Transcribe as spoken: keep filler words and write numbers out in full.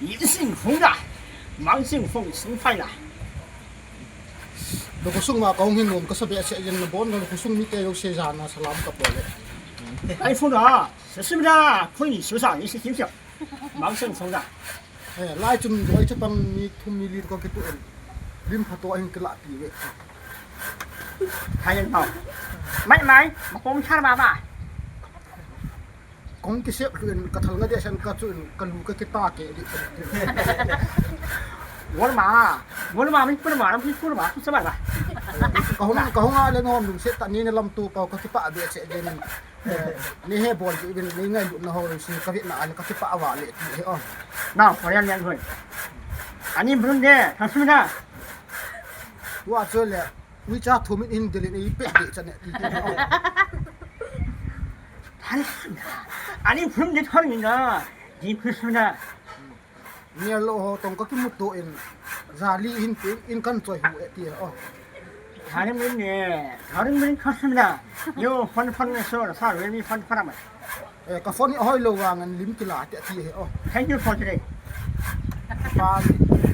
Ising hung da. Mang sing hung sing phai la. Lo khosung ma kahung hin nom kasa behseh jeng na bon lo khosung mite jouse jana salam kabol e. Ai phun da. Sasim da. Phun ni su sa ni si kim siap. Mang sing hung da. Eh, lai chun doi chapang mi thum mi li kakitu in. Lim phato ahin kilahpi ve. Hai en pau. Mai mai. Ma kom char ba ba. Kong kisep lhu in kathal nga de san kachu in kalu kakita ke di. Wal ma. Wal ma mi pun ma mi pun ma tu sa ba ba. Kahung kahung a le nom lungset tah ni ne lamto pau kakipah behseh jeng in. Eh, ni he bol ji bin ni ngailutna ho si kavetna a le kakipah a va le ti he o. Nau, Korean lian hoi. Ani brun de, thasuna. Tua chu le, ui cha thum in dil in i pe de cha ne ti ti. Thasuna. Ani brun de thon ni na. Di phusuna. Niar lo ho tong kakimuto in. Jali hin ti in kan choi hu e ti o. Harim in ne. Harim in thasuna. Yo, fun fun so, sa re mi fun fun ma. Eh, ka phone hi ahoi lou vangin lim kila te ti he o. Thank you for today. Pa ni.